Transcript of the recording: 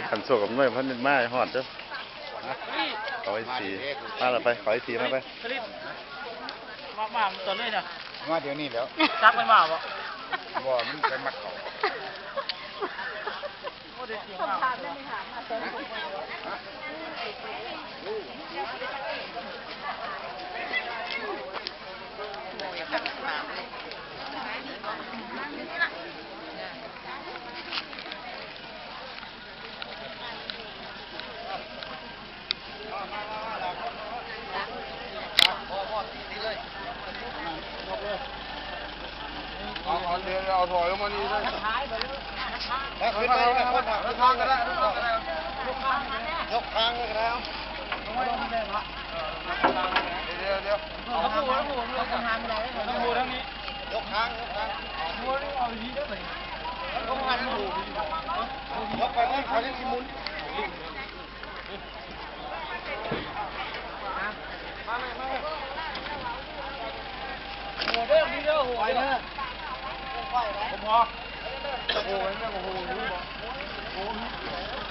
ຄັນໂຊກອຳນວຍພັນມາຮອດເດີ້. ຂໍໄອຊີ ມາລະໄປ ຂໍໄອຊີມາໄປ. ມາ ມາຕອນເລີຍນະ ມາດຽວນີ້ແລ້ວ. ຈັກມັນມາບໍ່? ບໍ່ ມັນໄປມັກເຂົາ. ເອົາ ເອົາ ເອົາຖອຍລົງມານີ້ເລີຍ. ແລ້ວຂຶ້ນໄປ ທາງກໍໄດ້ ທາງກໍໄດ້ ຍົກທາງກໍໄດ້. ດຽວ ດຽວ ດຽວ ເອົາທາງ ທາງນີ້ ຍົກທາງ ຍົກທາງ ຍົກໄປ ມັນເຂົາຍັງຊິໝຸນ. ໂອ້ໂຫ ເດີ ເດີ ໂອ້ໂຫ ເດີ ໂອ້ໂຫ.